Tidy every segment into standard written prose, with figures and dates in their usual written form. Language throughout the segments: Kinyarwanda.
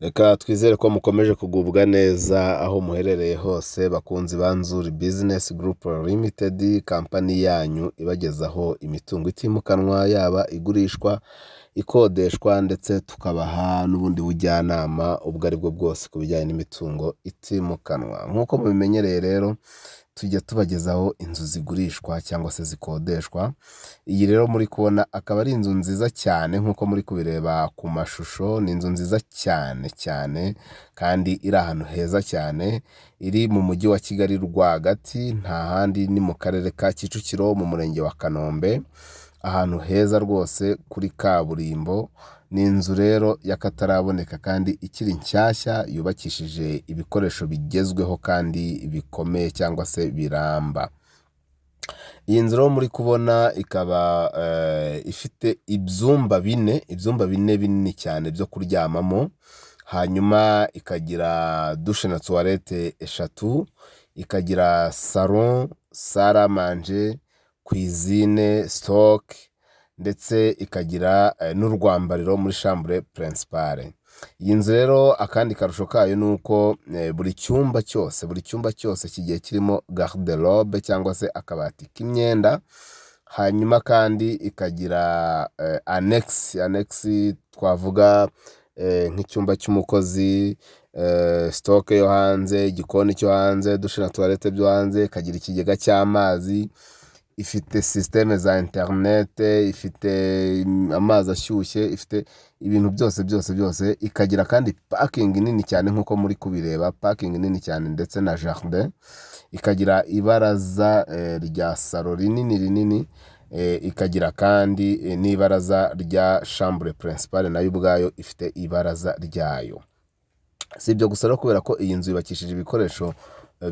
Reka twizere ko mukomeje kugubwa neza aho muherereye hose, bakunzi ba Nzuri Business Group Limited, kampani yanyu ibagezaho imitungo itimukanwa, yaba igurishwa, ikodeshwa, ndetse tukabaha n'ubundi bujyanama ubwo ari bwo bwose ku bijyanye n'imitungo itimukanwa. Nk'uko mubimenyereye rero, tujya tubagezaho inzu zigurishwa cyangwa se zikodeshwa. Iyi rero muri kubona akaba ari inzu nziza cyane nk'uko muri kubireba ku mashusho, ni inzu nziza cyane cyane kandi iri ahantu heza cyane, iri mu mujyi wa Kigali rwagati, nta handi ni mu karere ka Kicukiro mu murenge wa Kanombe, ahantu heza rwose kuri kaburimbo. Ni inzu rero y'akataraboneka kandi ikiri nshyashya, yubakishije ibikoresho bigezweho kandi bikomeye cyangwa se biramba. Iyi nzu rero muri kubona ikaba ifite ibyumba bine, ibyumba bine binini cyane byo kuryamamo, hanyuma ikagira douche na toilette eshatu, ikagira salon, salle à manger, cuisine, stock, ndetse ikagira n'urwambariro muri chambre principale. Iyi nzu rero akandi karusho kayo ni uko buri cyumba cyose, buri cyumba cyose kigiye kirimo garde-robe cyangwa se akabati k'imyenda, hanyuma kandi ikagira annexe. Annexe twavuga nk'icyumba cy'umukozi, stock yo hanze, igikoni cyo hanze, douche na toilette byo hanze, ikagira ikigega cy'amazi, ifite système za internet, ifite amazi ashyushye, ifite ibintu byose byose byose, ikagira kandi parking nini cyane nk'uko muri kubireba, parking nini cyane ndetse na jardin, ikagira ibaraza rya salon rinini rinini, ikagira kandi n'ibaraza rya chambre principale, nayo ubwayo ifite ibaraza ryayo. Si ibyo gusa rero, kubera ko iyi nzu yubakishije ibikoresho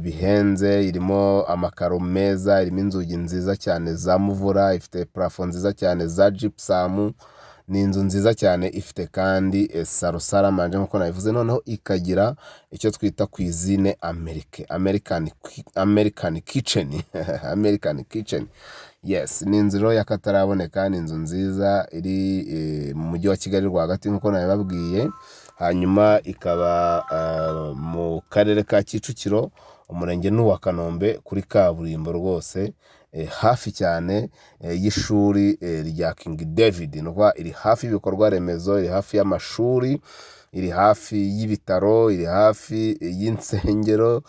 bihenze, irimo amakaro meza, irimo inzugi nziza cyane za muvura, ifite plafond nziza cyane za gypsum. Ni inzu nziza cyane, ifite kandi salon, salle à manger nk'uko nabivuze, noneho ikagira icyo twita cuisine américaine, American kitchen, American kitchen, yes. Ni inzu rero y'akataraboneka, ni inzu nziza iri mu mujyi wa Kigali rwagati nk'uko nabibabwiye, hanyuma ikaba mu karere ka Kicukiro, umurenge ni uwa Kanombe, kuri kaburimbo rwose, hafi cyane y'ishuri rya King David. Ni ukuvuga iri hafi y'ibikorwa remezo, iri hafi y'amashuri, iri hafi y'ibitaro, iri hafi y'insengero,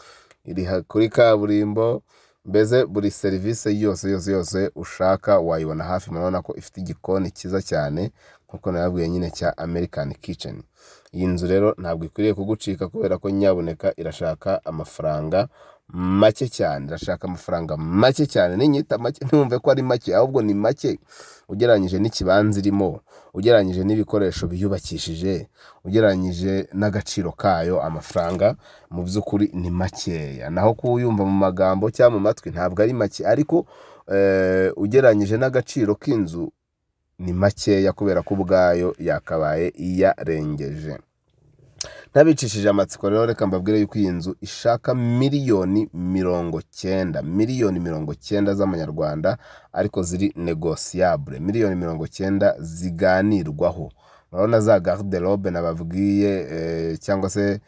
iri kuri kaburimbo, mbese buri serivisi yose yose yose ushaka wayibona hafi. Murabona ko ifite igikoni cyiza cyane nk'uko nababwiye nyine cya American kitchen. Iyi nzu rero ntabwo ikwiriye kugucika, kubera ko nyabuneka irashaka amafaranga make cyane, irashaka amafaranga make cyane. Ninyita make ntiwumve ko ari make, ahubwo ni make ugereranyije n'ikibanza irimo, ugereranyije n'ibikoresho biyubakishije, ugereranyije n'agaciro kayo, amafaranga mu by'ukuri ni makeya. Naho kuyumva mu magambo cyangwa mu matwi ntabwo ari make, ariko ugereranyije n'agaciro k'inzu ni makeya, kubera ko ubwayo yakabaye iyarengeje. Ntabicishije amatsiko rero, reka mbabwire yuko iyi nzu ishaka miliyoni 90, miliyoni 90 z'amanyarwanda, ariko ziri négociable, miliyoni 90 ziganirwaho. Urabona za garde-robe nababwiye, cyangwa se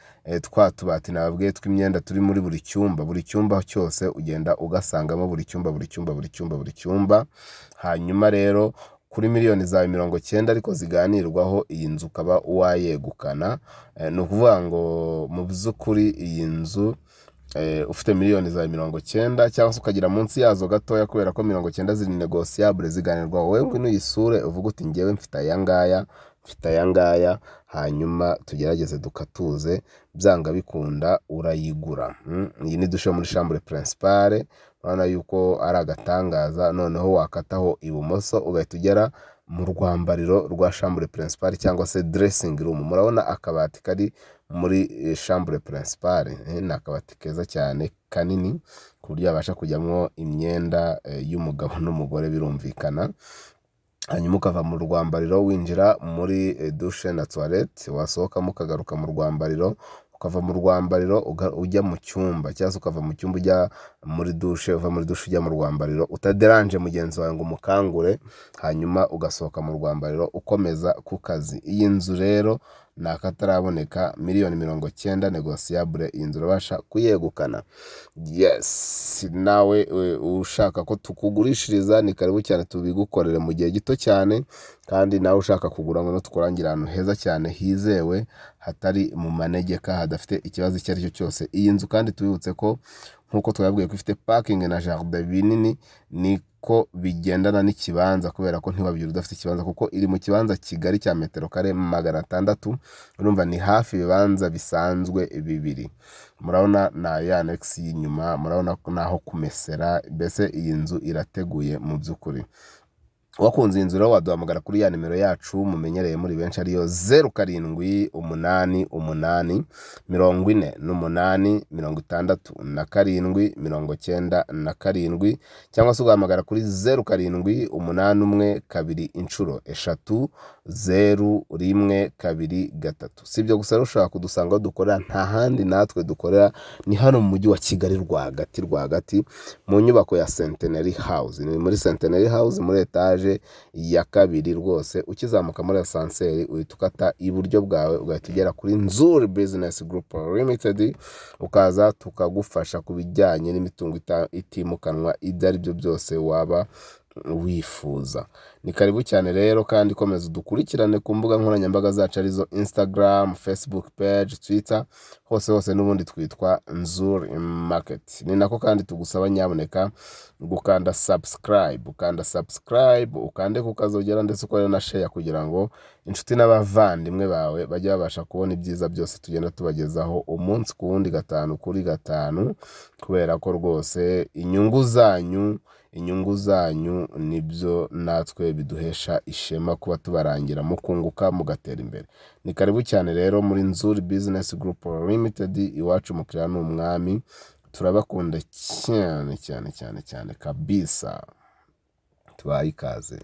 twa tubati nababwiye tw'imyenda turi muri buri cyumba, buri cyumba cyose ugenda ugasangamo, buri cyumba, buri cyumba, buri cyumba, buri cyumba. Hanyuma rero kuri miliyoni zawe 90 ariko ziganirwaho, iyi nzu ukaba wayegukana. Ni ukuvuga ngo mu by'ukuri iyi nzu, ufite miliyoni zawe 90 cyangwa se ukagira munsi yazo gatoya, kubera ko 90 ziri négociable, ziganirwaho, wowe ngwino uyisure uvuge uti: "Ngewe mfite aya ngaya, mfite aya ngaya," hanyuma tugerageze dukatuze, byanga bikunda urayigura. Iyi ni douche muri chambre principale, urabona yuko ari agatangaza. Noneho wakataho ibumoso ugahita ugera mu rwambariro rwa chambre principale cyangwa se dressing room. Murabona akabati kari muri chambre principale, ni akabati keza cyane kanini ku buryo yabasha kujyamo imyenda y'umugabo n'umugore, birumvikana. Hanyuma ukava mu rwambariro winjira muri douche na toilette, wasohokamo ukagaruka mu rwambariro, ukava mu rwambariro ujya mu cyumba, cyangwa se ukava mu cyumba ujya muri douche, uva muri douche ujya mu rwambariro utaderanje mugenzi wawe ngo umukangure, hanyuma ugasohoka mu rwambariro ukomeza ku kazi. Iyi nzu rero Ni akataraboneka, 90 million négociable, iyi nzu urabasha kuyegukana. Yes, nawe ushaka ko tukugurishiriza ni karibu cyane, tubigukorere mu gihe gito cyane. Kandi nawe ushaka kugura, ngo tukurangire ahantu heza cyane hizewe, hatari mu manegeka, hadafite ikibazo icyo ari cyo cyose. Iyi nzu kandi tubibutse ko nk'uko twababwiye ko ifite parking na jardin binini, niko bigendana n'ikibanza, kubera ko ntiwabyura udafite ikibanza, kuko iri mu kibanza kigari cya metero kare 600. Urumva ni hafi ibibanza bisanzwe bibiri. Murabona na ya annexe y'inyuma, murabona ko naho kumesera. Mbese iyi nzu irateguye mu by'ukuri. Wakunze iyi nzu rero, waduhamagara kuri ya nimero yacu mumenyereye muri benshi, ariyo 0788 48 67 97, cyangwa se ugahamagara kuri 0781 00 01 23. Si ibyo gusa rero, ushobora kudusanga aho dukorera. Nta handi natwe dukorera, ni hano mu mujyi wa Kigali rwagati rwagati, mu nyubako ya Centenary House. Ni muri Centenary House, muri etaje ya kabiri rwose. Ukizamuka muri ascenseur, uhita ukata iburyo bwawe, ugahita ugera kuri Nzuri Business Group Limited, ukaza tukagufasha ku bijyanye n'imitungo itimukanwa, ibyo ari byo byose waba wifuza. Ni karibu cyane rero. Kandi komeza udukurikirane ku mbuga nkoranyambaga zacu, arizo Instagram, Facebook page, Twitter, hose hose n'ubundi twitwa Nzuri Market. Ni nako kandi tugusaba nyaboneka gukanda subscribe, ukanda subscribe, ukande kukazogera, ndetse ukore na share, kugira ngo inshuti n'abavandimwe bawe bajye babasha kubona ibyiza byose tugenda tubagezaho umunsi ku wundi, gatanu kuri gatanu, kubera ko rwose inyungu zanyu nibyo natwe biduhesha ishema, kuba tubarangira mukunguka, mugatera imbere. Ni karibu cyane rero muri Nzuri Business Group Limited. Iwacu umukiriya ni umwami. Turabakunda cyane cyane cyane cyane kabisa, tubaye ikaze.